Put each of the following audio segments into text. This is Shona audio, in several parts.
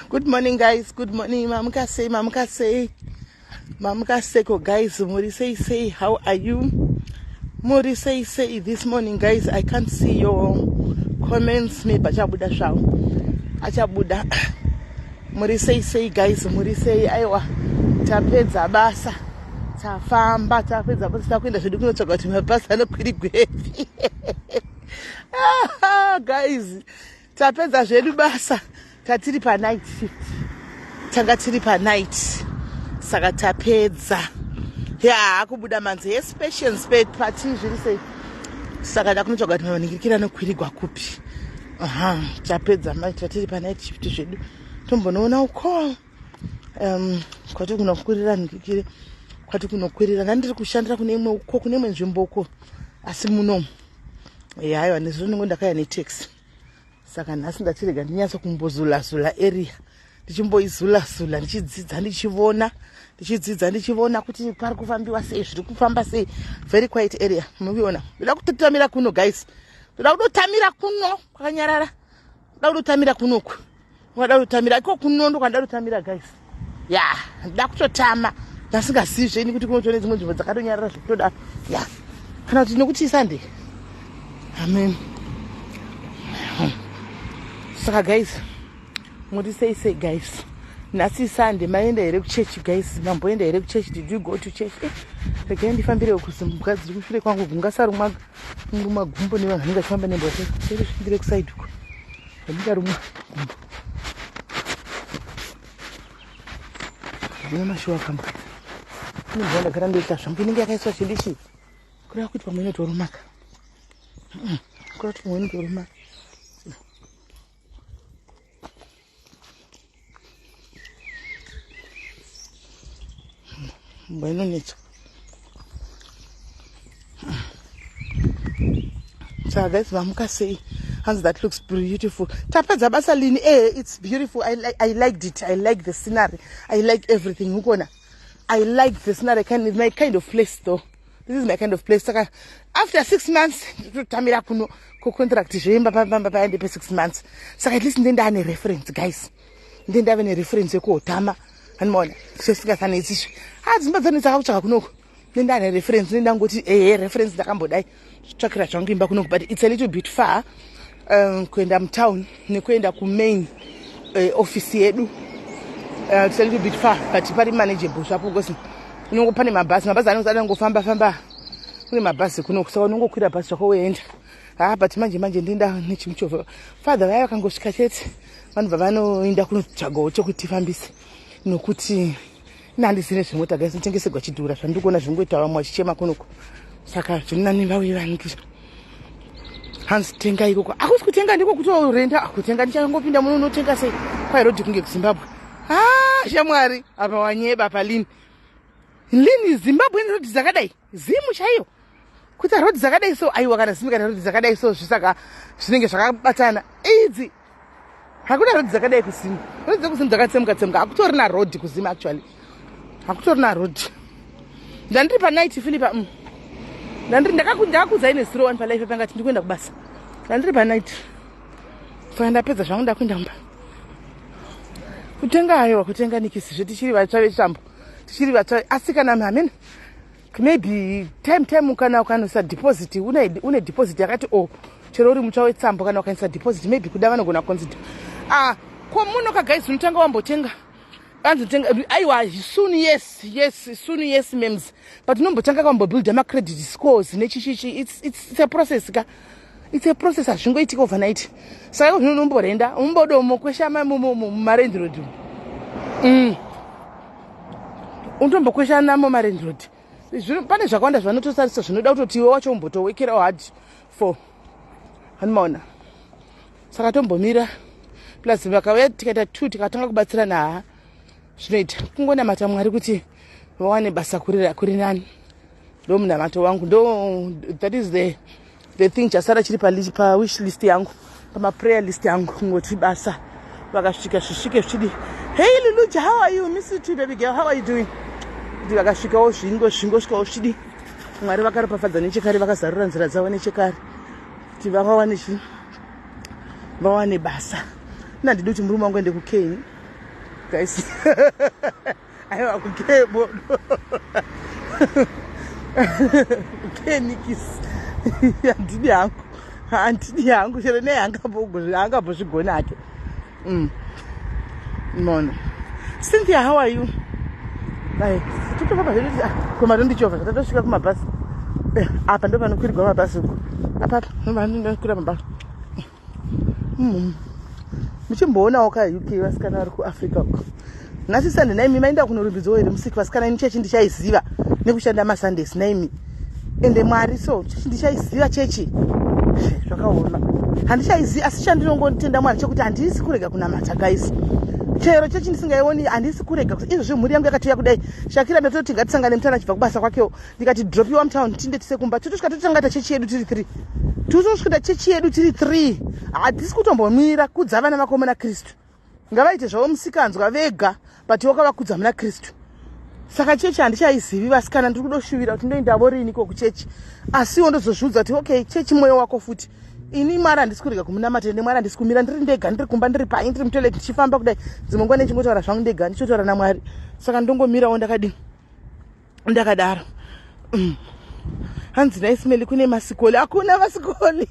Good morning guys, good morning. Mamuka sei, mamuka sei. Mamuka seko guys, muri sei sei, how are you? Muri sei sei this morning guys, I can't see your comments, maybe achabuda zvawo. Achabuda. Muri sei sei guys, muri sei aiwa. Tapedza basa. Tafamba, tapedza basa takuenda zvedu kunotsvaga kuti mabasa anokwirigwepi. Ah, guys, tapedza zvedu basa tatiri panight shift tanga tiri panight saka tapedza ya akubuda manzi yes patience pati zviri sei saka ndakunotsvaga kuti maningirikira anokwirigwa kupi aha tapedza mai tatiri panight shift zvedu tombonoona uko um, kwati kunokwirira ningirikire kwati kunokwirira ndandiri kushandira kune imwe uko kune imwe nzvimbo uko asi munomu haiwa nezuro ndingo ndakauya netaxi saka nhasi ndatirega ndinyatso kumbozulazula area ndichimboizulazula ndichidzidza ndichivona ndichidzidza ndichivona kuti pari kufambiwa sei zviri kufamba sei very quiet area mukuiona ndoda kutotamira kuno guys ndoda kutotamira kuno kwakanyarara ndoda kutotamira kunoku Kwada kutotamira iko kunondo kwanda kutotamira guys. Ya, nda kutotama. Ndasingazivi zvenyu kuti kunotone dzimwe nzvimbo dzakatonyarara zvekutodaro. Ya. Kana kuti nekuti Sunday. Amen. Saka guys, muri sei sei guys? Nhasi Sunday maenda here kuchechi guys? Mamboenda here kuchechi? Did you go to church? Eh, regai ndifambire kuzimbwa dziri kushure kwangu gungasarumwa gumbo nevanhu vanenge vachifamba nembwa. Ndiri kuside uko. Ndingarumwa gumbo. Ndine mashuwa kamba. Ndinobva ndagara ndoita zvangu inenge yakaiswa chidichi. Kureva kuti pamwe inotorumaka. Kureva kuti pamwe inotorumaka. Mbwa inonetsa. Saka guys vamuka sei? Hanzi that looks beautiful. Tapedza basa lini? Eh, it's beautiful. I, like, I liked it. I like the scenery. I like everything. Ukona. I like the scenery. Kind my kind of place though. This is my kind of place. Saka after 6 months totamira kuno ko contract zveimba pamba paende pe 6 months. Saka at least ndende ane reference guys. Ndende ave ne reference yekuhotama. Animaona. Sesingasanetsi izvi. Ah dzimba dzanetsa kakutsvaka kunoko. Ndende ane reference ndende angoti eh reference ndakambodai. Tsvakira zvangu imba kunoko but it's a little bit far. Kuenda mutown nekuenda kumain office yedu. It's a little bit far but pari manageable zvapo because unongo pane mabhazi mabhazi anonzi anongofamba famba kune mabhazi kuno saka unongokwira bhazi zvako woenda. Ah, but manje manje ndinda nechimuchovha father vaya vakangosvika chete vanobva vanoenda kunotsvagawo chekuti tifambise nokuti ini handizive zvemota guys nditengesegwa chidhura zvandiri kuona zvingoita vamwe vachichema kunoku saka zviri nani vauye vanikira hanzi tenga ikoko akusi kutenga ndiko kutorenda kutenga ndichangopinda muno unotenga sei kwai rodhi kunge kuzimbabwe ah shamwari apa wanyeba palini lini zimbabwe ine rodhi dzakadai zimu chaiyo kuita rodhi dzakadai so aiwa kana zimu kana rodhi dzakadai so zvisaka zvinenge zvakabatana idzi hakuna rodhi dzakadai kuzimu rodhi dzekuzimu dzakatsemuka tsemuka hakutorina rodhi kuzimu actually hakutorina rodhi ndandiri panight philipa Ndandiri ndakakudzai nezuro wani palife pangati ndikuenda kubasa ndandiri panight saka ndapedza zvangu ndakuenda mumba kutenga aiwa kutenga nikisi zve tichiri vatsva vechambo tichiri vatsva asi kana hamene maybe time time kana ukanoisa deposit une deposit yakati o oh, chero uri mutsva wetsambo kana ukaisa deposit maybe kuda vanogona kuconsider ah ko muno ka guys unotanga wambotenga anzotenga aiwa soon yes yes soon yes mems but unombotanga kwambobuilda macredit scores nechichichi it's a process ka it's a process hazvingoitika overnight saka iko zvino unomborenda umbodomo kwesha mumarange road unotombokwesha namo marange road pane zvakawanda zvanototarisa zvinoda kutoti iwe wacho umbotowekerawo hard for anomaona saka tombomira plus vakauya tikaita two tikatanga kubatsirana haa zvinoita kungonamata mwari kuti vawane basa kuri nani ndo munamato wangu ndo that is the thing chasara chiri pawish list yangu pamaprayer list yangu kungoti basa vakasvika zvisvike zvichidi hey luluja how are you miss you too baby girl how are you doing kuti vakasvikawo zvingo zvingosvikawo zvichidi mwari vakaropafadza nechekare vakazarura nzira dzavo nechekare kuti vawane chi vawane basa ina ndidi kuti murume wangu ende kukeni Guys, aiwa, kukebodo kenikisi, handidi hangu, handidi hangu. Chero nei haangambozvigoni hake. Mono Cynthia, how are you? Ai, totofamba zvedu komatondichovha, zvatatosvika kumabhasi. Apa ndo panokwirigwa mabhasi uku, apapa ndokwira mabhasi. Muchimboonawo ka UK, vasikana vari kuAfrica uko. Nhasi Sunday, naimi maenda kunorumbidzwawo here musiki? Vasikana, ini chechi ndichaiziva nekushanda maSundays, naimi. Ende Mwari, so chechi ndichaiziva, chechi zvakaoma, handichaizivi. Asi chandinongotenda Mwari chekuti handisi kurega kunamata, guys. Chero chechi ndisingaioni, handisi kurega. Izvozvi mhuri yangu yakatoya kudai. Shakira, ndatoti ngatisangane mutana achibva kubasa kwakewo, ndikati dropiwa mutown, tinde tise kumba, totosvika totanga chechi yedu tiri three, totosvika chechi yedu tiri three. Hatisi kutombomira kudza vana vako muna Kristu. Ngavaite zvavo musikanzwa vega, but wakavakudza muna Kristu. Saka chechi handichaizivi, vasikana. Ndiri kudoshuvira kuti ndoendavo riniko kuchechi, asiwo ndozozviudza kuti okay, chechi mwoyo wako futi. Ini Mwari handisi kurega kumunamata, ende Mwari handisi kumira. Ndiri ndega, ndiri kumba, ndiri pai, ndiri mutoilet, ndichifamba kudai, dzimwe nguva ndichingotaura zvangu ndega, ndichotaura naMwari. Saka ndongomirawo ndakadini, ndakadaro. Hanzi naIsmail, kune masikoli? Hakuna masikoli,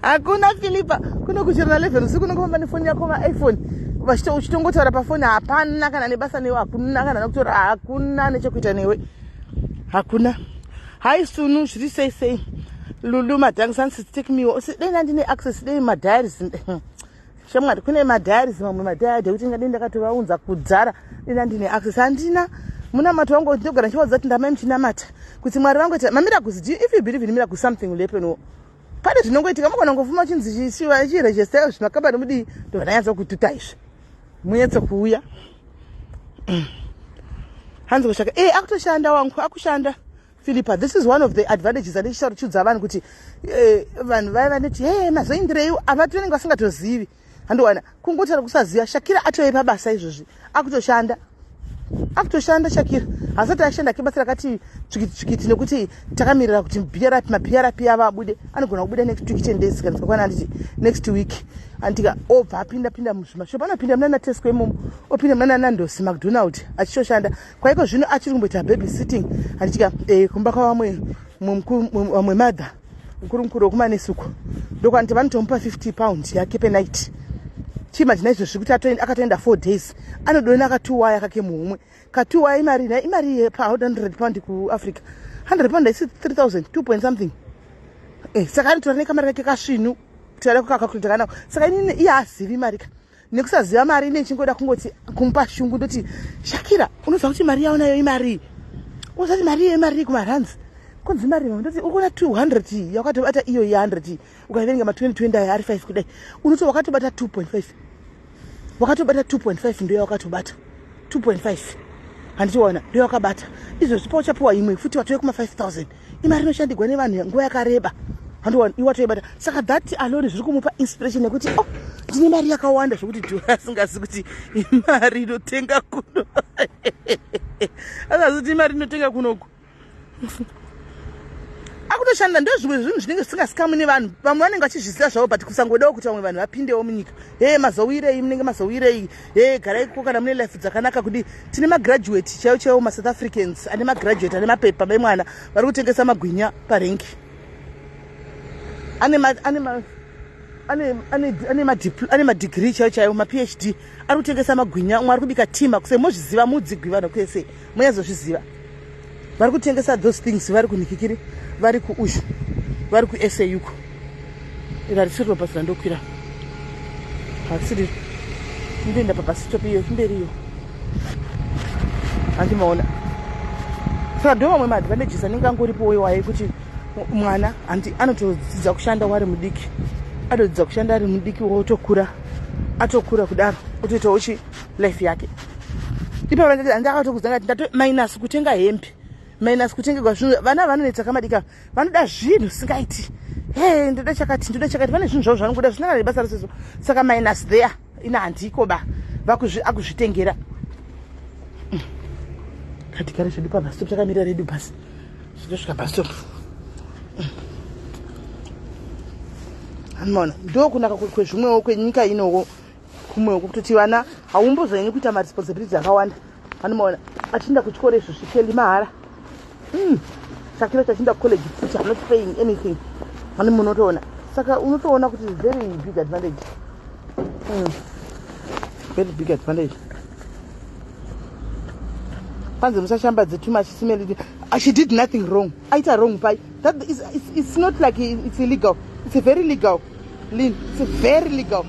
hakuna, Philipa. Kuno kuchero na 11 usiku unongofamba nefoni yako, maiPhone, uchitongotaura pafoni. Hapana kana nebasa newe, hakuna kana nekutora, hakuna nechekuita newe, hakuna. Hai Sunu, zviri sei sei? Lulu Madang, take me dei nandine access, dei madiaries, shamwari. Kune madiaries, mamwe madiary ekuti ngadei ndakatovaunza kudzara, dei ndandine access. Handina. Munamato wangu ndogara ndichivaudza kuti ndamai muchinamata kuti Mwari vangu ita mamiracles. Do if you believe in miracles, something will happen. Pane zvinongoitika, mugona ngofuma chinzi chiregister zvimakambani mudii, ndobva ndanyatsa kututa izvi, munyatso kuuya. Hanzi kushaka e akutoshanda wangu, akushanda Philipa. This is one of the advantages andichitaura vanhu kuti vanhu vaya vanoti, "He, mazoindirei?" Avati vanenge vasingatozivi, handiwana kungotaura kusaziva. Shakira atove pabasa izvozvi, akutoshanda, akutoshanda. Shakira hasati ashanda kebasa rakati tsvikiti tsvikiti, nekuti takamirira kuti BRP, maBRP ava abude. Anogona kubuda next week, 10 days kana dzikakwana, handiti? Next week, andika obva apinda pinda muzvimashopu, anopinda muna naTesco imomo, opinda muna naNandos, McDonald, achitoshanda kwaiko. Zvino achiri kumboita baby sitting, handitika? Kumba kwavamwe vamwe mother mukuru mukuru wekumanesuko, ndokwaniti vanotomupa £50 yake penight. Chiimagine izvozvi kuti akatoenda 4 days, anodona katuwaya kake muhumwe. Katuwaya imari, imari pa£100 kuAfrica, £100 haisi 3000, 2 point something. Saka anotora nekamari kake kasvinu kuti ada kukakakurita kanako. Saka inini, iye azivi mari ka, nekusaziva mari, ine chingoda kungoti kumupa shungu. Ndoti, "Shakira, unoziva kuti mari yaunayo imarii? Unoziva kuti mari iyo imarii kumarands?" Kunzi mari, ndoti, "Uri kuona 200 yakatobata iyo ye100, ukaiverenga ma20 20 aya ari 5 kudai, unoti wakatobata 2.5, wakatobata 2.5, ndo yawakatobata 2.5, handitiona? Ndo yakabata izvozvi. Pauchapiwa imwe futi, watove kuma 5000. Imari inoshandigwa nevanhu nguva yakareba, handiona? Iwe watoibata." Saka that alone zviri kumupa inspiration yekuti, "Oh, ndine mari yakawanda," zvokuti dhu asingazi kuti imari inotenga kuno, asazi kuti imari inotenga kunoku akutoshanda. Ndo zvimwe zvinhu zvinenge zvisingasikamwi nevanhu. Vamwe vanenge vachizviziva zvavo, but kusangodawo kuti vamwe vanhu vapindewo munyika. He, mazowirei? Munenge mazowirei? He, garai ko kana mune life dzakanaka kudi. Tine magraduate chaivo chaivo, maSouth Africans ane magraduate, ane mapepa memwana, vari kutengesa magwinya parank, ane madegree chaivo chaivo, maPhD, ari kutengesa magwinya. Umwe ari kubika tima kuse, mozviziva mudzigwi, vanhu kwese munyazozviziva, vari kutengesa those things, vari kunikikiri, vari kuushu, vari kuSA uko. Iri harisiriro bhasi randokwira, harisiriro. Ndoenda pabus stop iyo kumberi iyo, handimaona? Saka ndo mamwe maadvantages anenge angoripo iwayo, ekuti mwana handi anotodzidza kushanda wari mudiki, anodzidza kushanda ari mudiki, wotokura, atokura kudaro otoitawo chi life yake. Ipapo ndakatokudza ngati ndato minus kutenga hembe, minus kutengerwa zvinhu. Vana vanonetsa kamadika, vanoda zvinhu zvisingaiti. He, ndoda chakati, ndoda chakati. Vane zvinhu zvavo zvanongoda zvisina kana nebasa resezo. Saka minus there, ina handiko ba akuzvitengera. Katigare zvedu pabus stop, takamirira redu bhasi, zvitosvika bus stop. Anomaona, ndokunaka kwezvimwewo kwenyika inowo, kumwewo kutoti vana Haumbozonyanyi kuita maresponsibility akawanda. Anomaona achienda kuchikoro izvo zvikeli mahara. Shakira chachienda kucollege futi, I'm not paying anything. Ani munotoona. Saka unotoona kuti very big advantage. Very big advantage. Panze musashambadze too much simeli. She did nothing wrong. Aita wrong pai. That is it's not like it's illegal. It's a very legal. Lynn, it's a very legal.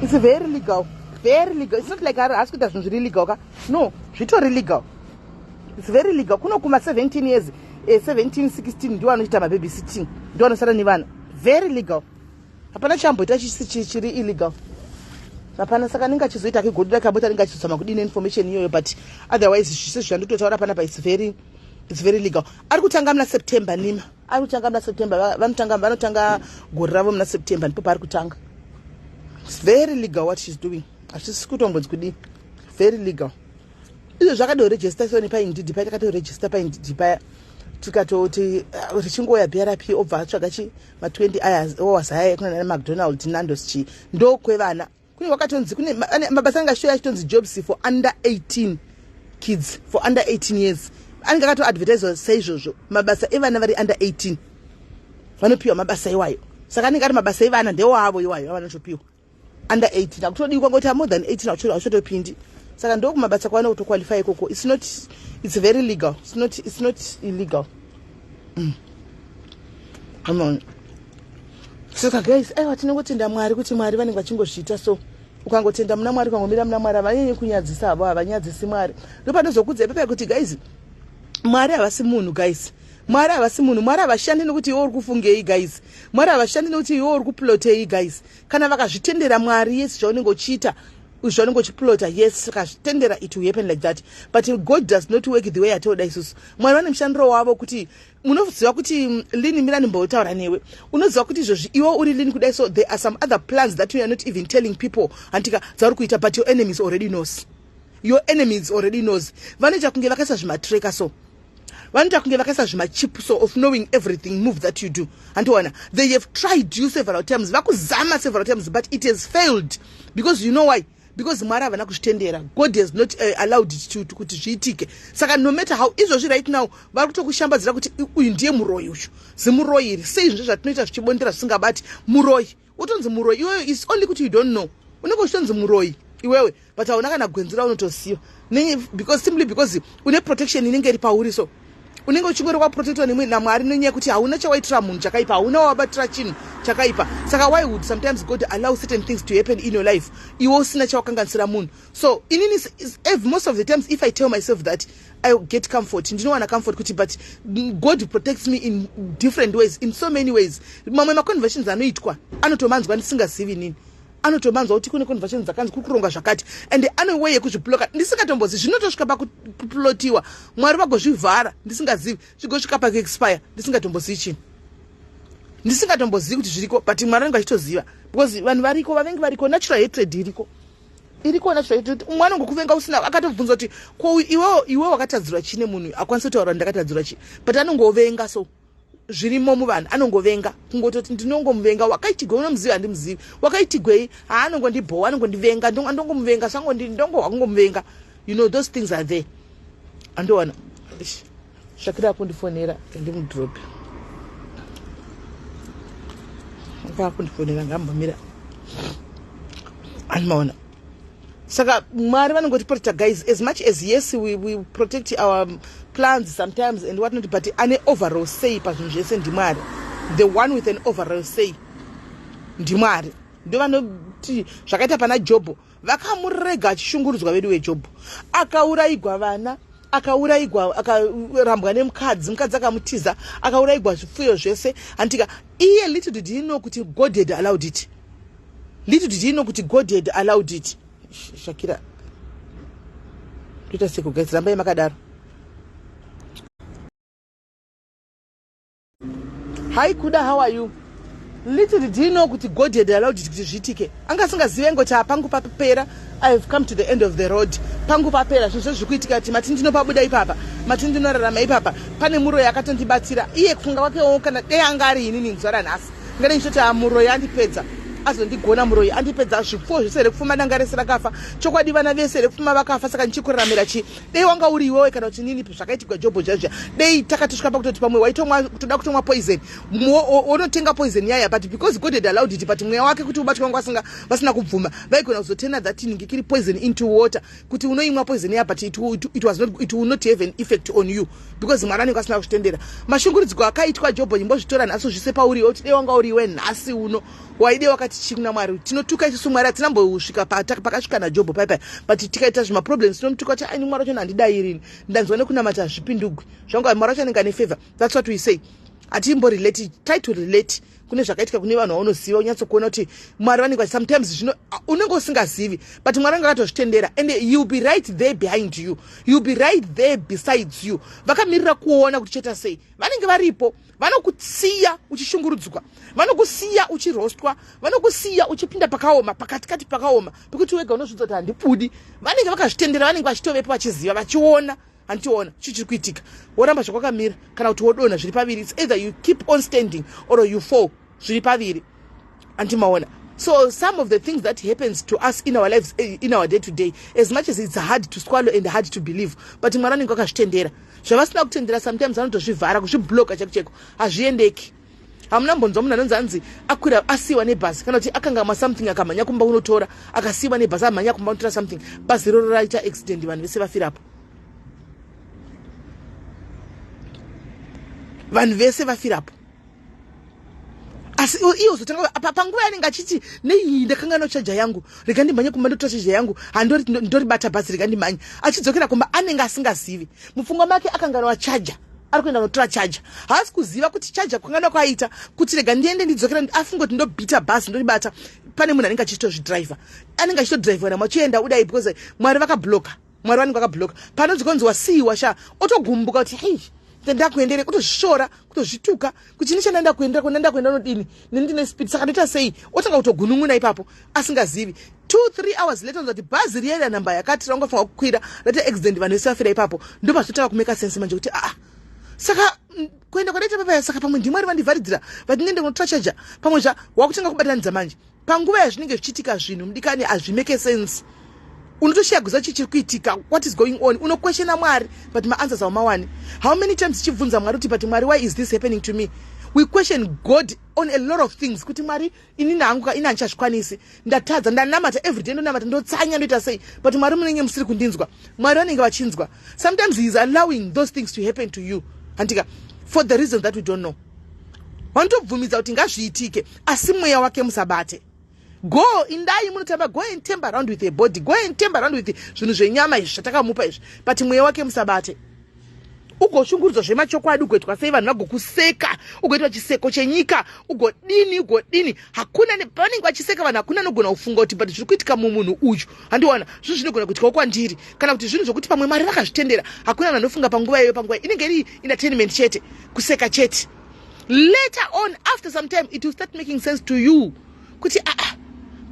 It's a very legal. Very legal. It's not like haasi kuita zvinhu zviri legal ka. No, zvitori legal. It's very legal. Kuno kuma 17 years, 17, 16 ndiwo anoita mababy sitting. Ndiwo anosara nevana. Very legal. Hapana chamboita chiri illegal. Hapana, saka anenge achizoita akigodira kabota anenge achizama kudini information iyoyo, but otherwise zvise zvandototaura panapa it's very legal. Ari kutanga muna September nima. Ari kutanga muna September, vanotanga gore ravo muna September, ndipo paari kutanga. It's very legal what she's doing. Hazvisi kutombonzi kudii. Very legal. Izvo zvakadoregister soni paIndeed paya, takatoregister paIndeed paya, tikatoti richingoya BRP obva atsvaga chi ma20 hours aya kuna McDonald, Nandos chi ndokwevana. Kune wakatonzi kune mabasa anenge achitoya achitonzi jobs for under 18 kids, for under 18 years. Anenge akatoadvertiswa saizvozvo, mabasa evana vari under 18 vanopiwa mabasa iwayo. Saka anenge ari mabasa evana ndewavo iwayo avanotopiwa under 18. Hakutodiwa ngoti more than 18 hauchotopindi. Saka ndokumabasa kwaana kutoqualify ikoko. It's not, it's very legal. It's not illegal. Come on. Saka guys, aiwa, tinongotenda Mwari kuti Mwari vanenge vachingozviita. So ukangotenda muna Mwari, ukangomira muna Mwari, havanyanyi kunyadzisa havo, havanyadzisi Mwari. Ndopanozokudza ipepa kuti guys, Mwari havasi munhu. Guys, Mwari havasi munhu. Mwari havashandi nekuti iwe uri kufungei. Guys, Mwari havashandi nekuti iwe uri kuplotei. Guys, kana vakazvitendera Mwari, yes, zvaunenge uchiita, zvaunenge uchiplota, yes, vakazvitendera, it will happen like that. But God does not work the way atoda isusu. Mwari vane mushandiro wavo kuti munoziva kuti lini mirani mbotaura newe, unoziva kuti izvozvi iwe uri lini kudai. So there are some other plans that you are not even telling people, handika, dzauri kuita, but your enemies already knows. Your enemies already knows. Vanoita kunge vakaisa zvimatracker, so vanoita kunge vakaisa zvimachip so of knowing everything move that you do. Handiwana, they have tried you several times, vakuzama several times, but it has failed because you know why? Because Mwari havana kuzvitendera. God has not allowed it to kuti zviitike. Saka no matter how izvozvi right now vari kutokushambadzira kuti uyu ndiye muroyi, uyu zimuroyi iri sei, zvinhu zvatinoita zvichibondera zvisingabati, muroyi, utonzi muroyi iwewe. Is only kuti you don't know. Unenge uchitonzi muroyi iwewe, but hauna kana gwenzi raunotoziva, because simply because une protection inenge iri pauri. So unenge uchingori waprotectwa naMwari nenyaya yekuti hauna chawaitira munhu chakaipa, hauna wabatira chinhu chakaipa. Saka why would sometimes God allow certain things to happen in your life iwe usina chawakanganisira munhu? So inini most of the times if I tell myself that, I get comfort. Ndinowana comfort kuti but God protects me in different ways, in so many ways. Mamwe maconversions anoitwa anotomanzwa ndisingazivi nini, anotomanzwa kuti kune conversions dzakanzi kuri kuronga zvakati, and ane way yekuzvibloka ndisingatombozi. Zvinotosvika pakuplotiwa, Mwari vagozvivhara ndisingazivi, zvigosvika pakuexpire ndisingatombozivi chinhu, ndisingatombozivi kuti zviriko, but Mwari vanenge vachitoziva because vanhu variko, vavengi variko. Natural hatred iriko, iriko natural hatred. Umwe anongokuvenga usina, akatobvunza kuti ko iwe wakatadzirwa chii nemunhu, akwanisi kutaura ndakatadzirwa chii, but anongovenga. So zvirimo muvanhu, anongovenga, kungototi ndinongomuvenga. Wakaitigwei? Unomuzivi? Handimuzivi. Wakaitigwei? Haanongondibhowa, anongondivenga, ndongomuvenga, ndongohwa kungomuvenga. You know, those things are there. Andowana Shakira akundifonera, ndimudrope. Akundifonera, ngambomira. Andimaona. Saka Mwari vanongotiprotecta, guys. As much as, yes, we protect our plans sometimes and what not, but ane overall say pazvinhu zvese ndiMwari. The one with an overall say ndiMwari. Ndo vanoti zvakaita pana Jobho, vakamurega achishungurudzwa vedu veJobho, akaurayigwa vana, akaurayigwa, akarambwa nemukadzi, mukadzi akamutiza, akaurayigwa zvipfuyo zvese, handika. Iye, little did he know kuti God had allowed it. Little did he know kuti God had allowed it. Shakira, toita seko, guys, rambai makadaro. Hi Kuda, how are you? Little did he know kuti God had allowed it kuti zviitike. Anga asingazive, ngoti pangu papera, I have come to the end of the road, pangu papera, zvinhu zvezviri kuitika kuti mati ndinopabuda ipapa, mati ndinorarama ipapa, pane muroyi akatondibatsira. Iye kufunga kwakewo, kana dei anga ari inini nzuva ranhasi, ngade ndichitoti amuroyi andipedza. Azondigona muroyi, andipedza zvipfuwo zvese here kupfuma, danga rese rakafa. Chokwadi vana vese here kupfuma vakafa, saka ndichikuraramira chii? Dei wanga uri iwewe kana kuti nini, zvakaitigwa Jobho zviya, dei takatosvika pakutoti pamwe waitomwa, kutoda kutomwa poison, wonotenga poison yaya, but because God had allowed it, but mweya wake kuti ubatwe wanga vasinga vasina kubvuma, vaigona kuzotena that ngikiri poison into water kuti unoimwa poison ya, but it, was not, it will not have an effect on you because Mwari anenge asina kuzvitendera. Mashungurudziko akaitwa Jobho, imbozvitora nhasi uzvise pauri iwe, kuti dei wanga uri iwe nhasi uno, waide wakati chii kuna Mwari? Tinotuka isusu Mwari, hatinambosvika pakasvika naJobho paipai, but tikaita zvimaproblems tinomutuka kuti aini Mwari wacho handidairini, ndanzwa nekunamata, hazvipindugwi zvangu. Mwari wacho anenge ane favor. That's what we say. Hatimborelate. Try to relate kune zvakaitika kune vanhu vaunoziva, unyatsokuona kuti Mwari vanenge, sometimes zvino unenge usingazivi, but Mwari ange akatozvitendera, and you'll be right there behind you, you'll be right there besides you, vakamirira kuona kuti cheta sei. Vanenge varipo, vanokusiya uchishungurudzwa, vanokusiya uchirostwa, vanokusiya uchipinda pakaoma, pakatikati pakaoma, pekuti wega unozvidza kuti handibudi. Vanenge vakazvitendera, vanenge vachitovepo, vachiziva, vachiona. Handiona chii chiri kuitika, woramba zvakwakamira kana kuti wodonha. Zviri paviri. It's either you keep on standing or you fall. Zviri paviri, andimaona? So some of the things that happens to us in our lives, in our day to day, as much as it's hard to swallow and hard to believe, but Mwari anenge akazvitendera. Zvavasina kutendera, sometimes vanotozvivhara, kuzvibloka cheko cheko, hazviendeki. Hamuna mbonzwa munhu anonzi anzi akwira, asiyiwa nebhasi, kana kuti akangamwa something, akamhanya kumba unotora, akasiyiwa nebhasi, amhanya kumba unotora something, bhazi iroro raita accident, vanhu vese vafirapo, vanhu vese vafirapo? Asi iye uzotanga panguva yanenge achiti, "Nei ndakanganwa chaja yangu? Rega ndimhanye kumba ndotora chaja yangu, handoribata bhazi, rega ndimhanye." Achidzokera kumba, anenge asingazivi, mupfungwa make akanganwa chaja, ari kuenda notora chaja. Haasi kuziva kuti chaja kukanganwa kwaaita kuti rega ndiende ndidzokera, afunga kuti ndobhita bhazi ndoribata, pane munhu anenge achitozvidhiraivha, anenge achitodhiraivha namo achienda udai, because Mwari vakabloka. Mwari vanenge vakabloka. Panonzi wasiyiwa sha, otogumbuka kuti, "Hei, ndakuendere," kutozvishora, kutozvituka kuti, "Ini chandanda kuendera kuna ndakuenda nodini neni ndine speed, saka ndoita sei?" Otanga kutogunun'una ipapo asingazivi. 2, 3 hours later, kuti bhazi riyaira namba yakati raungafanira kukwira raita accident, vanhu vese vafira ipapo. Ndopazvotanga kumeka sense manje kuti, aa, saka kuenda kwadaita papaya, saka pamwe ndiMwari vandivharidzira vati ndiende kunotora chaja. Pamwe zva wakutanga kubatanidza manje. Panguva yazvinenge zvichiitika zvinhu, mudikani, hazvimeke sense. Unotoshiya kuziva chii chiri kuitika, what is going on. Unoquestiona Mwari, but maanswers haumawani. How many times tichibvunza Mwari kuti, "But Mwari, why is this happening to me?" We question God on a lot of things, kuti, "Mwari, inini hangu ini handichazvikwanisi, ndatadza, ndanamata everyday, ndonamata, ndotsanya, ndoita sei, but Mwari munenge musiri kundinzwa." Mwari vanenge vachinzwa. Sometimes He is allowing those things to happen to you, handika, for the reason that we don't know. Vanotobvumidza kuti ngazviitike, asi mweya wake musabate. Go, indai munotamba, go and tamper around with a body, go and tamper around with zvinhu zvenyama izvi zvatakamupa izvi, but mweya wake musabate. Ugoshungurudzwa zvemachokwadi, ugoitwa sei, vanhu vagokuseka, ugoitwa chiseko chenyika, ugodini, ugodini, hakuna vanenge vachiseka vanhu, hakuna anogona kufunga kuti, "But zviri kuitika mumunhu uyu, handiwana zvinhu zvinogona kuitikawo kwandiri," kana kuti zvinhu zvokuti pamwe Mwari vakazvitendera. Hakuna vanhu anofunga panguva iyoyo. Panguva inenge iri entertainment chete, kuseka chete. Later on, after some time, it will start making sense to you kuti, "Aa,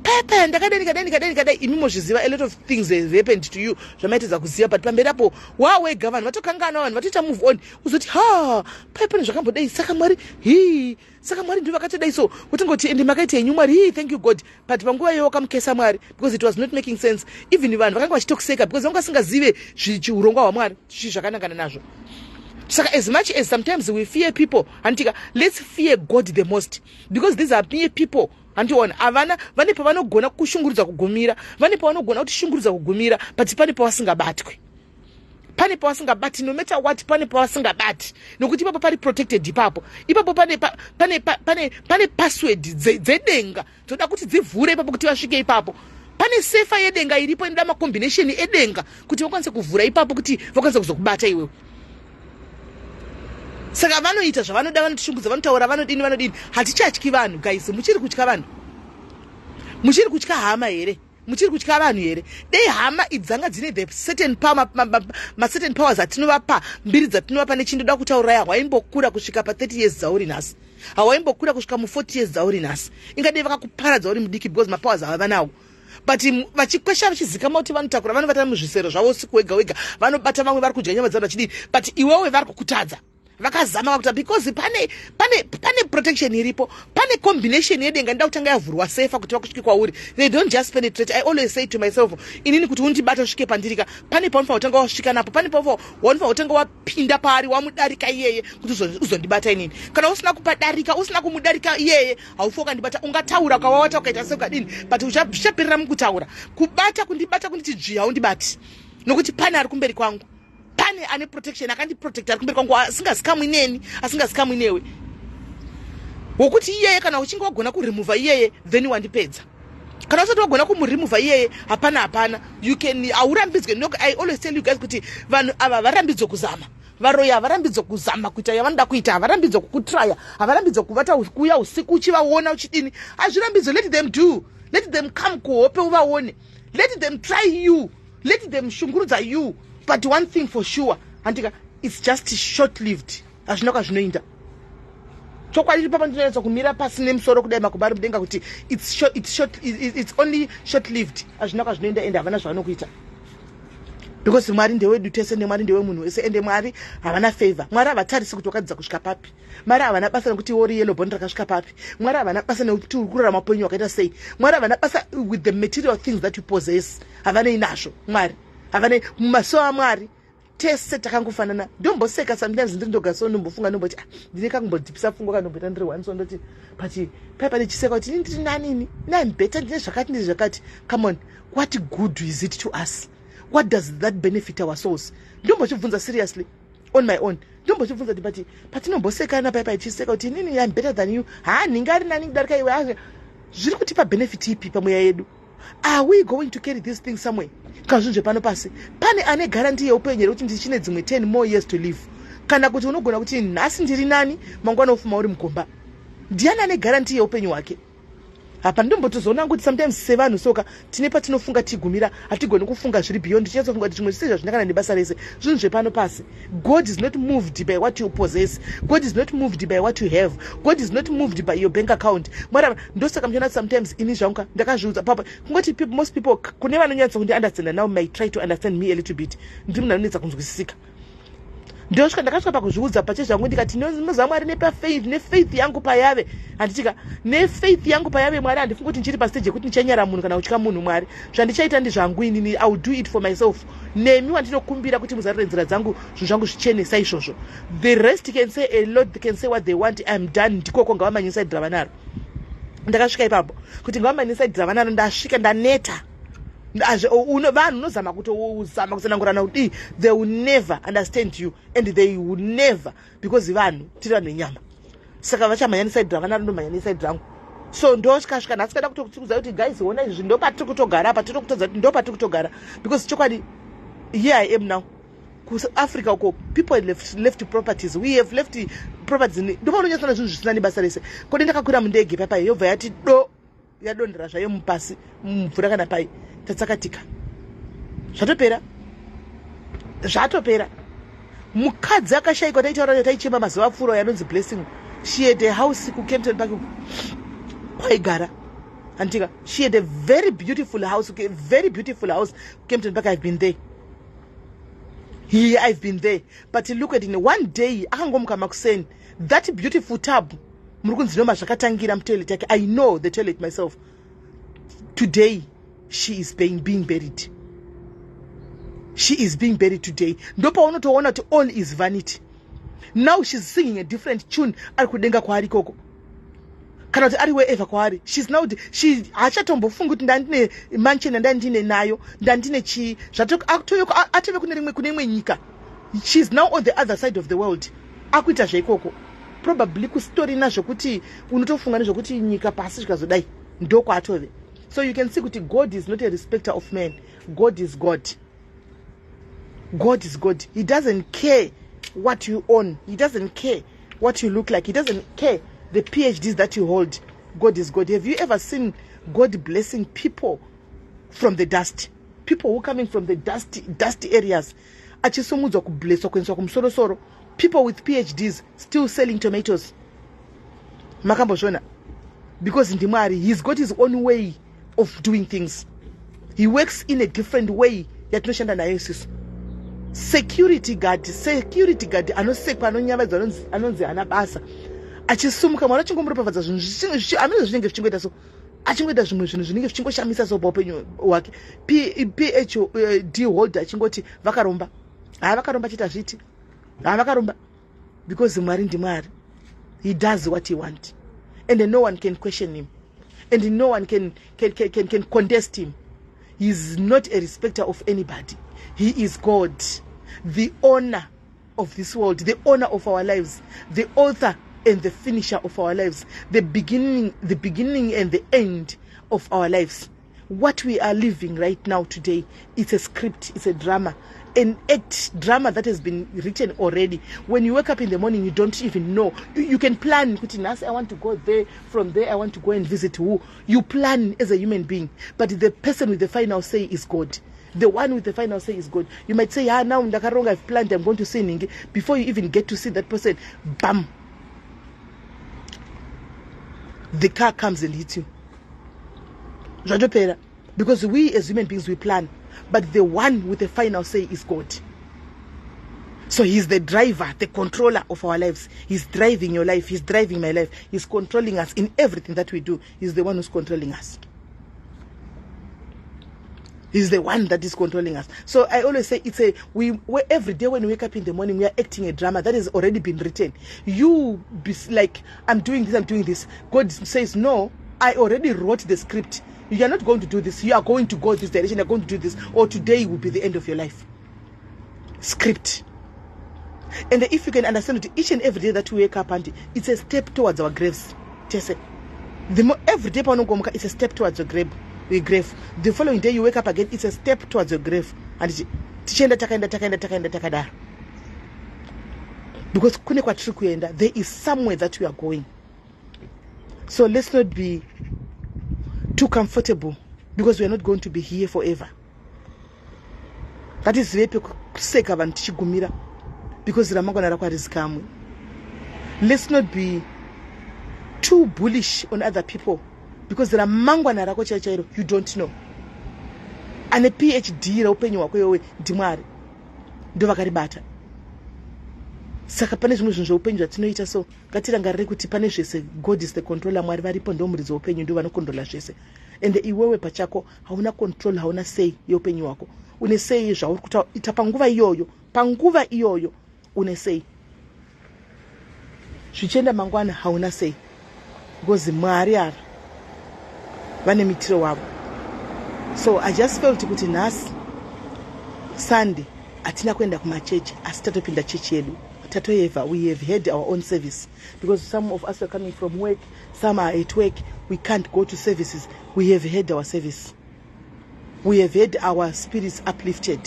paya paya ndakadai, ndikadai, ndikadai, ndikadai." Imi mozviziva, a lot of things have happened to you zvamaitedza kuziva, but pamberi apo wawega, vanhu vatokangana, vanhu vatoita move on. Uzoti, "Ha, paya pane zvakambodai, saka Mwari hi, saka Mwari ndo vakatodai." So utingoti, "Ende makaita henyu Mwari, hi, thank you God." But panguva iyoyo wakamukesa Mwari because it was not making sense. Even vanhu vakanga vachitokuseka because vanga vasingazive urongwa hwaMwari, zvii zvakanangana nazvo. Saka as much as sometimes we fear people, handitika, let's fear God the most, because these are mere people, handiona? Havana, vane pavanogona kushungurudza kugumira, vane pavanogona kutishungurudza kugumira, but pane pavasingabatwi, pane pavasingabati. No matter what, pane pavasingabati, nokuti ipapo pari protected. Ipapo pane password dzedenga dzoda kuti dzivhure ipapo kuti vasvike ipapo. Pane sefa yedenga iripo inoda macombination edenga kuti vakwanise kuvhura ipapo, kuti vakwanise kuzokubata iwewe. Saka vanoita zvavanoda, vanotishungudza, vanotaura, vanodini, vanodini. Hatichatyi vanhu, guys. Muchiri kutya vanhu? Muchiri kutya hama here? Muchiri kutya vanhu here? Dei hama idzanga dzine the certain power, macertain powers atinovapa, mbiri dzatinovapa nechindoda kutauraya, hwaimbokura kusvika pa30 years dzauri nhasi, hawaimbokura kusvika mu40 years dzauri nhasi. Ingadei vakakuparadza uri mudiki, because mapowers havava nawo, but vachikwesha, vachizikama kuti vanotakura, vanovata muzvisero zvavo usiku wega wega, vanobata vamwe vari kudya nyama dzavo vachidini, but iwewe vari kukutadza. Vakazama vakuita because pane protection iripo, pane combination yedenga ndoda kutanga yavhurwa sefa kuti vakusvike kwauri. They don't just penetrate. I always say to myself, inini kuti undibata usvike pandirika, pane paunofanira kutanga wasvika napo, pane paunofanira kutanga wapinda paari, wamudarika iyeye kuti uzondibata inini. Kana usina kupadarika, usina kumudarika iyeye, haufi wakandibata. Ungataura, ukawawata, ukaita seukadini, but zvichaperera mukutaura. Kubata, kundibata, kunditi dzvi, haundibati, nokuti pane ari kumberi kwangu, pane ane protection akandiprotecta ari kumberi kwangu, asingazikamwi neni, asingazikamwi newe, wokuti iyeye kana uchinge wagona kuremuvha iyeye, then wandipedza. Kana usati wagona kumuremuvha iyeye, hapana, hapana. You can, haurambidzwe. No, I always tell you guys kuti vanhu ava varambidzwe kuzama. Varoyi havarambidzwe kuzama kuita yavanoda kuita, havarambidzwe kukutraya, havarambidzwe kuvata, kuuya usiku uchivaona uchidini, hazvirambidzwe. Let them do, let them come kuhope uvaone, let them try you, let them shungurudza you, but one thing for sure, handika, it's just short lived. Hazvina kwazvinoinda. Chokwadi, papa ndinonyatsa kumira pasi nemusoro kudai, makumbo ari mudenga, kuti it's only short lived. Hazvina kwazvinoenda, ende havana zvavanokuita, because Mwari ndewedu tese, nemwari ndewemunhu wese, ende Mwari havana favor. Mwari havatarisi kuti wakadzidza kusvika papi. Mwari havana basa nekuti ori yellow bone rakasvika papi. Mwari havana basa nekuti uri kurarama upenyu hwakaita sei. Mwari havana basa with the material things that you possess. Havanei nazvo Mwari, havanei. Mumaso aMwari tese takangofanana. Ndomboseka sometimes ndiri ndoga, so ndombofunga, ndomboti, ah, ndine kakumbodhipisa pfungwa kandomboita ndiri one, so ndoti, but pai pane chiseka kuti ini ndiri nanini, I'm better, ndine zvakati, ndine zvakati. Come on, what good is it to us? What does that benefit our souls? Ndombochibvunza seriously on my own, ndombochibvunza kuti, but patinombosekana pai paichiseka kuti inini I'm better than you, ha, nhingi nani kudarika iwe, zviri kutipa benefit ipi pamweya yedu? Are we going to carry this thing somewhere? Kana zvinhu zvepano pasi, pane ane guarantee yeupenyu here kuti ndichine dzimwe 10 more years to live? Kana kuti unogona kuti nhasi ndiri nani, mangwana ufuma uri mugomba. Ndiani ane guarantee yeupenyu hwake? Hapa ndombotozoona kuti sometimes sevanhu soka tine patinofunga tigumira, hatigoni kufunga zviri beyond. Tinyatsofunga kuti zvimwe zvise zvazvina kana nebasa rese, zvinhu zvepano pasi. God is not moved by what you possess. God is not moved by what you have. God is not moved by your bank account. Mwari, ndosaka muchiona sometimes ini zvangu ndakazviudza papa kungoti most people, kune vanonyatsa kundiunderstanda now, may try to understand me a little bit. Ndiri munhu anonetsa kunzwisisika. Ndosvika, ndakasvika pakuzviudza pache zvangu, ndikati, noziva Mwari, nepafaith, nefaith yangu payave, handitika, nefaith yangu payave, Mwari, handifungi kuti ndichiri pastage yekuti ndichanyara munhu kana kutya munhu. Mwari, zvandichaita ndizvangu inini. I will do it for myself. Nemi wandinokumbira kuti muzarure nzira dzangu, zvinhu zvangu zvichene saizvozvo. The rest can say a lot, they can say what they want. I am done. Ndikoko, ngavamanyisa ravanaro. Ndakasvika ipapo kuti ngavamanyisa ravanaro. Ndasvika, ndaneta. Vanhu unozama kutozama kutsanangurana kudii, they will never understand you and they will never, because vanhu tiri vanhu venyama, saka vachamhanya neside ravanaro, ndomhanya neside rangu. So ndosvikasvika nhasi kada kutokuudza kuti, guys, ona izvi, ndo patiri kutogara apa, tiri kutodza kuti ndo patiri kutogara, because chokwadi, here I am now kuAfrica uko, people left properties, we have left properties. Ndopaunonyatsona zvinhu zvisina nebasa rese. Kodi ndakakwira mundege papai, yobva yati do, yadondera zvayo mupasi mumvura kana pai, tatsakatika, zvatopera, zvatopera. Mukadzi akashayikwa, taitaura, taichema mazuva apfuura, yanonzi Blessing. She had a house kuKempton Park kwaigara, andika. She had a very beautiful house, okay, very beautiful house, Kempton Park. I've been there here, I've been there. But look at, in one day, akangomuka makuseni, that beautiful tub muri kunzi noma zvakatangira mutoilet yake. I know the toilet myself. Today she is being buried. She is being buried today. Ndopaunotoona kuti all is vanity. Now she's singing a different tune, ari kudenga kwaari ikoko, kana kuti ari wherever kwaari. She's now, she haachatombofungi kuti ndandine mansion, yandandine nayo, ndandine chii. Atove kune rimwe, kune imwe nyika. She's now on the other side of the world, akuita zveikoko, probably kusitorina zvokuti unotofunga nezvokuti nyika pasi zvikazodai, ndokwaatove. So you can see kuti God is not a respecter of man. God is God. God is God. He doesn't care what you own. He doesn't care what you look like. He doesn't care the PhDs that you hold. God is God. Have you ever seen God blessing people from the dust, people who coming from the dusty areas, achisumudzwa, kublesswa, kuendeswa kumusorosoro? People with PhDs still selling tomatoes, makambozviona? Because ndiMwari. He's got his own way of doing things. He works in a different way yatinoshanda nayo isusu. Security guard, security guard anosekwa, anonyavadzwa, anonzi hana basa, achisumuka, Mwari achingomuropafadza. Zvinhu amene zvinenge zvichingoita so, achingoita zvimwe zvinhu zvinenge zvichingoshamisa so paupenyu hwake. PhD holder achingoti vakaromba. Haa, vakaromba chiita zviti, haa, vakaromba, because Mwari ndiMwari. He does what he want and no one can question him and no one can contest him. He is not a respecter of anybody. He is God, the owner of this world, the owner of our lives, the author and the finisher of our lives, the beginning and the end of our lives. What we are living right now today, it's a script, it's a drama, an act drama that has been written already. When you wake up in the morning, you don't even know. You can plan kuti nhasi I want to go there, from there I want to go and visit who. You plan as a human being, but the person with the final say is God. The one with the final say is God. You might say, "Ah, now ndakaronga, I've planned, I'm going to see ningi." Before you even get to see that person, bam, the car comes and hits you. Zvatopera. Because we as human beings, we plan, but the one with the final say is God. So he's the driver, the controller of our lives. He's driving your life, he's driving my life, he's controlling us in everything that we do. He's the one who's controlling us. He's the one that is controlling us. So I always say it's a we every day when we wake up in the morning, we are acting a drama that has already been written. You be like, "I'm doing this, I'm doing this." God says, "No, I already wrote the script. You are not going to do this. You are going to go this direction. You're going to do this, or today will be the end of your life." Script. And if you can understand that each and every day that we wake up and it's a step towards our graves. Tese. The more every day paunongomuka, it's a step towards your grave. Your grave. The following day you wake up again, it's a step towards your grave. And tichienda, takaenda, takaenda, takaenda, takadaro. Because kune kwatiri kuenda, there is somewhere that we are going. So let's not be too comfortable, because we are not going to be here forever. Ngatizive pekuseka vanhu tichigumira, because ramangwana rako harizikamwe. Let's not be too bullish on other people, because ramangwana rako chairo chairo you don't know. Ane PhD reupenyu hwako iwewe ndiMwari, ndo vakaribata. Saka pane zvimwe zvinhu zveupenyu zvatinoita, so ngatirangarire kuti pane zvese, God is the controller. Mwari varipo, ndo muridzi weupenyu, ndo vanokontrola zvese. Ende iwewe pachako hauna control, hauna sei yeupenyu hwako. Une sei zvauri kuita panguva iyoyo. Panguva iyoyo une sei, zvichienda mangwana hauna sei, because Mwari ava vane mitiro wavo. So I just felt kuti nhasi Sunday hatina kuenda kumachechi, asi tatopinda chechi yedu. Tatoeva, we have had our own service, because some of us are coming from work, some are at work, we can't go to services. We have had our service, we have had our spirits uplifted.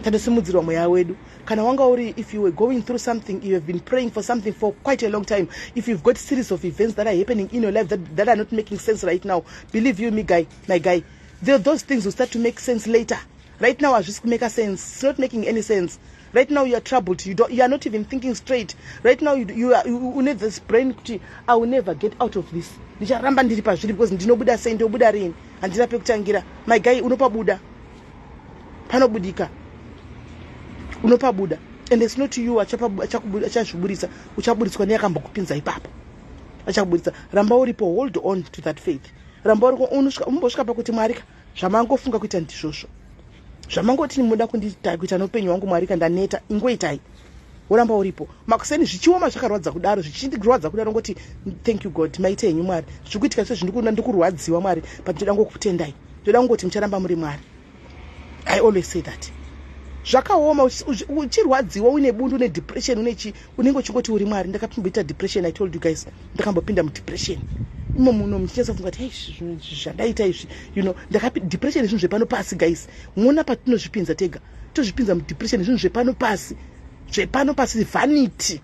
Tatosimudzirwa mweya wedu. Kana wanga uri, if you were going through something, you have been praying for something for quite a long time, if you've got series of events that are happening in your life that are not making sense right now, believe you me, guy, my guy, those things will start to make sense later. Right now hazvisi kumake sense. It's not making any sense right now. You are troubled. You are not even thinking straight right now. You need this brain kuti, "I will never get out of this. Ndicharamba ndiri pazviri because ndinobuda sei? Ndobuda rini? Handina pekutangira." My guy, unopabuda, panobudika, unopabuda. And it's not you achazviburitsa. Uchaburitswa neakambokupinza ipapo, achakuburitsa. Ramba uripo. Hold on to that faith. Ramba uripo. Umbosvika pakuti, "Mwari ka, zvamangofunga kuita ndizvozvo, zvamangoti muda kundiita kuita noupenyu hwangu, Mwari ka, ndaneta, ingoitai." Woramba uripo. Makuseni zvichioma, zvakarwadza kudaro, zvichirwadza kudaro, ngoti, "Thank you, God. Maite henyu, Mwari. Zviri kuitika sezvindikuona, ndikurwadziwa, Mwari, but ndoda ngokutendai. Ndoda kungoti mucharamba muri Mwari." I always say that. Zvakaoma, uchirwadziwa, uine bundu, une depression, une chi, unenge uchingoti uri Mwari. Ndakapimboita depression. I told you guys, ndakambopinda mudepression imo muno, muchinyatsofunga kuti, "Hei, zvandaita izvi." Depression zvinhu zvepano pasi, guys. Muona patinozvipinza tega, tozvipinza mudepression. Zvinhu zvepano pasi, zvepano pasi, vanity,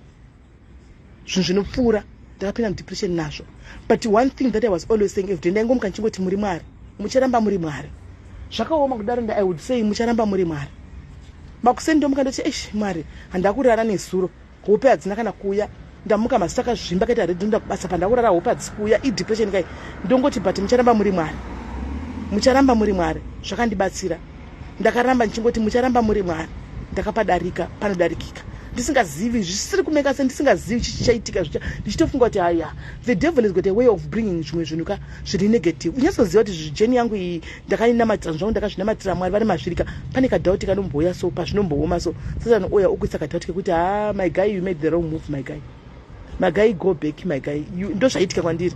zvinhu zvinopfuura. Ndakapinda mudepression nazvo. But one thing that I was always saying everyday, ndaingomuka ndichingoti, "Muri Mwari, mucharamba muri Mwari." Zvakaoma kudaro, I would say, "Mucharamba muri Mwari." Makuseni ndomuka ndoti, "Eish, Mwari, handakurara nezuro, hope hadzina kana kuuya. Ndamuka maziso akazvimba, kaita ready, ndoenda kubasa, pandakurara hope hadzisi kuuya." Idepression kai. Ndongoti, "But mucharamba muri Mwari, mucharamba muri Mwari." Zvakandibatsira. Ndakaramba ndichingoti, "Mucharamba muri Mwari." Ndakapadarika panodarikika ndisingazivi zvisiri kumeka se ndisingazivi chichaitika zvicha ndichitofunga kuti haya, the devil has got a way of bringing zvimwe zvinhu ka zviri negative. Unyatsoziva kuti jeni yangu iyi ndakainamatira zvangu, ndakazvinamatira, Mwari vari mazvirika. Pane kadhauti kanombouya so pazvinombooma so, Satani oya okuisa kadhauti kekuti, "Ha, my guy, you made the wrong move. My guy, my guy, go back. My guy, you." Ndo zvaitika kwandiri.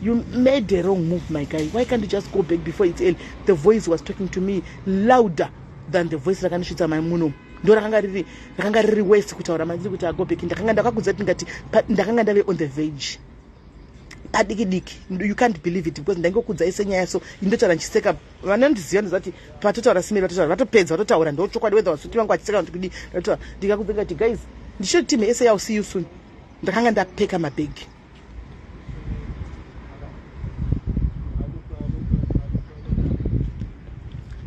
"You made the wrong move, my guy. Why can't you just go back before it's early?" The voice was talking to me louder than the voice rakandisvitsa mai muno. Ndo rakanga riri worse kutaura mandiri kuti go back. Ndakanga ndakakudza kuti ndingati ndakanga ndave on the verge padiki diki. You can't believe it because ndaingokudzai senyaya so indotaura ndichiseka. Vanondiziva ndoziva kuti patotaura simeri, vatotaura, vatopedza, vatotaura, ndochokwadi. Whether vasuti vangu vachiseka kuti kudii, ndatotaura ndikakudza ndikati, "Guys, ndichoti team ese yau, see you soon." Ndakanga ndapeka mabhegi.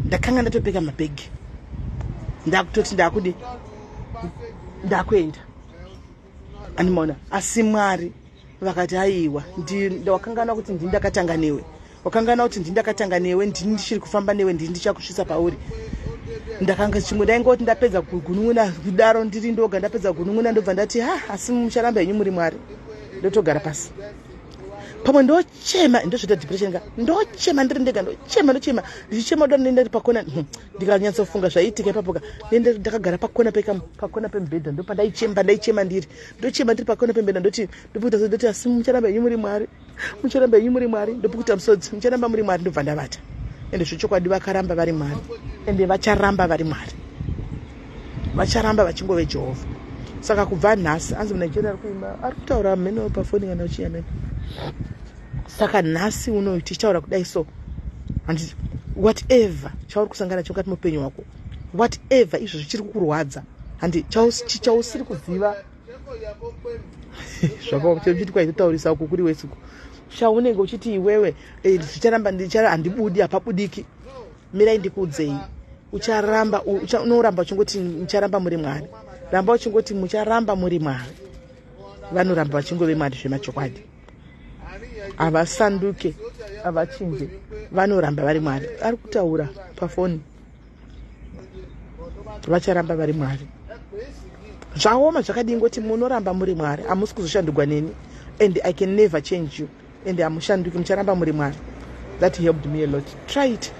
Ndakanga ndatopeka mabhegi, ndakutoti ndakudi ndakuenda animona. Asi Mwari vakati, "Aiwa, wakanganwa kuti ndini ndakatanga newe. Wakanganwa kuti ndini ndakatanga newe. Ndini ndichiri kufamba newe. Ndini ndichakusvitsa pauri." Ndakanga chimwe ndaingoti ndapedza kugunun'una kudaro ndiri ndoga. Ndapedza kugunun'una, ndobva ndati, "Ha, asi mucharamba henyu muri Mwari." Ndotogara pasi pamwe ndochema, ndozvoita depression ka. Ndochema ndiri ndega, ndochema, ndochema, ndichichema kudaro. Ndiri pakona, ndikanyatsofunga zvaiitika ipapo ka. Nende ndakagara pakona pakona pemubhedha, ndopandaichema. Ndaichema ndiri, ndochema ndiri pakona pemubhedha. Ndoti ndopukuta, ndoti, "Asi mucharamba henyu muri Mwari, mucharamba henyu muri Mwari." Ndopukuta musodzi, "Mucharamba muri Mwari." Ndobva ndavata. Ende zvechokwadi vakaramba vari Mwari, ende vacharamba vari Mwari, vacharamba vachingove Jehovha. Saka kubva nhasi, anzi muNigeria ari kuimba, ari kutaura mheno pafoni kana uchiyamene. Saka nhasi uno tichitaura kudai so, handiti, whatever chauri kusangana nacho mukati meupenyu hwako, whatever izvo zvichiri kukurwadza, handi chausiri kuziva zvakamuchiti kwaitotaurisa uku kuri wesuku, chaunenge uchiti iwewe, zvicharamba, handibudi, hapabudiki, mirai ndikuudzei. Ucharamba, unoramba uchingoti mucharamba muri Mwari. Ramba uchingoti mucharamba muri Mwari. Vanoramba vachingove Mwari zvemachokwadi, havasanduke, havachinje, vanoramba vari Mwari. Ari kutaura pafoni, vacharamba vari Mwari. Zvaoma zvakadii, ngoti munoramba muri Mwari. Hamusi kuzoshandugwa neni and I can never change you and hamushanduki, mucharamba muri Mwari. That helped me a lot. Try it.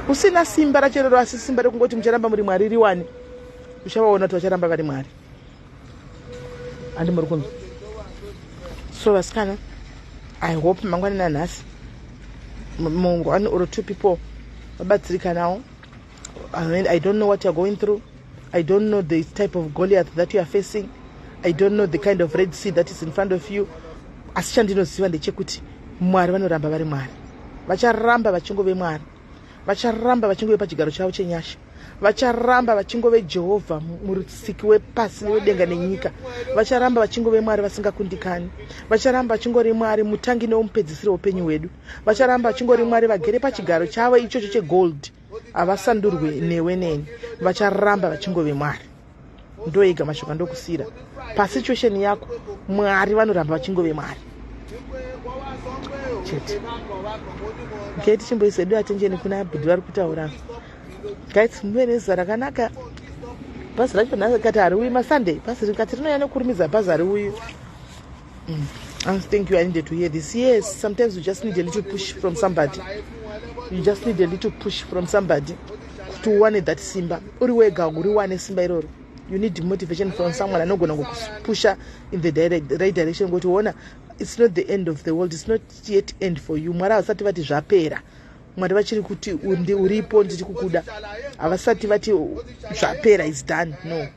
Usina simba racho rero, asi simba rekungoti mucharamba muri Mwari riwani, uchavaona kuti vacharamba vari Mwari. Handi muri kunzwa? So vasikana, I hope mangwani nanhasi one or two people vabatsirikanawo. I mean, I don't know what you're going through. I don't know the type of Goliath that you are facing. I don't know the kind of Red Sea that is in front of you. Asi chandinoziva ndechekuti Mwari vanoramba vari Mwari, vacharamba vachingove Mwari, vacharamba vachingove pachigaro chavo chenyasha, vacharamba vachingove Jehovha, Musiki wepasi newedenga nenyika. Vacharamba vachingove Mwari vasingakundikani. Vacharamba vachingori Mwari, mutangi neumupedzisiro weupenyu hwedu. Vacharamba vachingori Mwari vagere pachigaro chavo ichocho chegold. Havasandurwe newe neni. Vacharamba vachingove Mwari. Ndoega mashoko andokusiyira. Pasituation yako, Mwari vanoramba vachingove Mwari chete. Okay, tichimboisa edu attention kuna bhudhi vari kutaura. Guys, muve nezuva rakanaka. Bhazi racho nhasi kati hariuyi maSunday. Bhazi kati rinouya nekurumidza, bhazi hariuyi. Thank you. I needed to hear this. Yes, sometimes you just need a little push from somebody. You just need a little push from somebody kuti uwane that simba. Uri wega uriwane simba iroro. You need motivation from someone anogona kukupusha in the right direction kuti ona, it's not the end of the world. It's not yet end for you. Mwari havasati vati zvapera. Mwari vachiri kuti uripo, ndiri kukuda. Havasati vati zvapera, is done. No,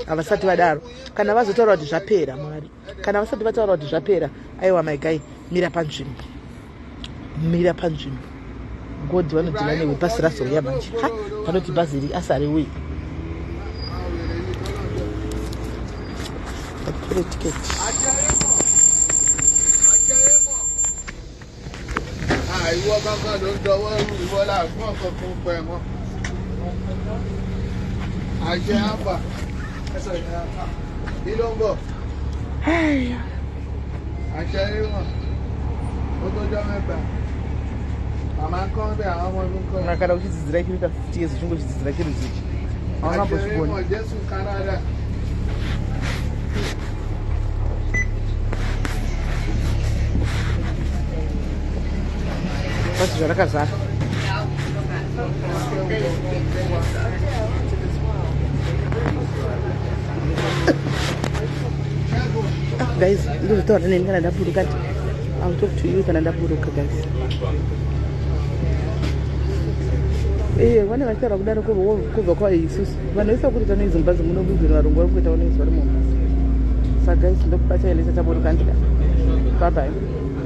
havasati vadaro. Kana vazotaura kuti zvapera, Mwari, kana vasati vataura kuti zvapera, aiwa, my guy, mira panzvimbo, mira panzvimbo. God vanodeala newe. Bhasi razouya manje. Ha, panoti bhazi iri asi hariuyi. Atore tiketi. Ìwọ kankan ló ń dọwọ́ rú, ìwọ làgbọ́n kankan pẹ̀ mọ́. Àṣẹ àfà. Kí ló ń bọ̀? Àṣẹ ríwọ̀n. Ó tó jọ́ 3. Màmá ń kọ́ bẹ́ẹ̀, àwọn ọmọ mi ń kọ́. Kana uchidzidzira chinoita 50 years, uchingochidzidzira chiro chichi. Haungambozvigoni. Basi zvarakazara. Ah, guys, ndozotaura neni kana ndaburuka. I'll talk to you kana ndaburuka guys. Eh, vane vachitaura kudaro kubva kwa isusu vanhu vese vakutoita noise mubhazi muno even varungu vari kuita noise vari mumba. Saka guys, ndokubata ileta taburuka ndika. Bye bye.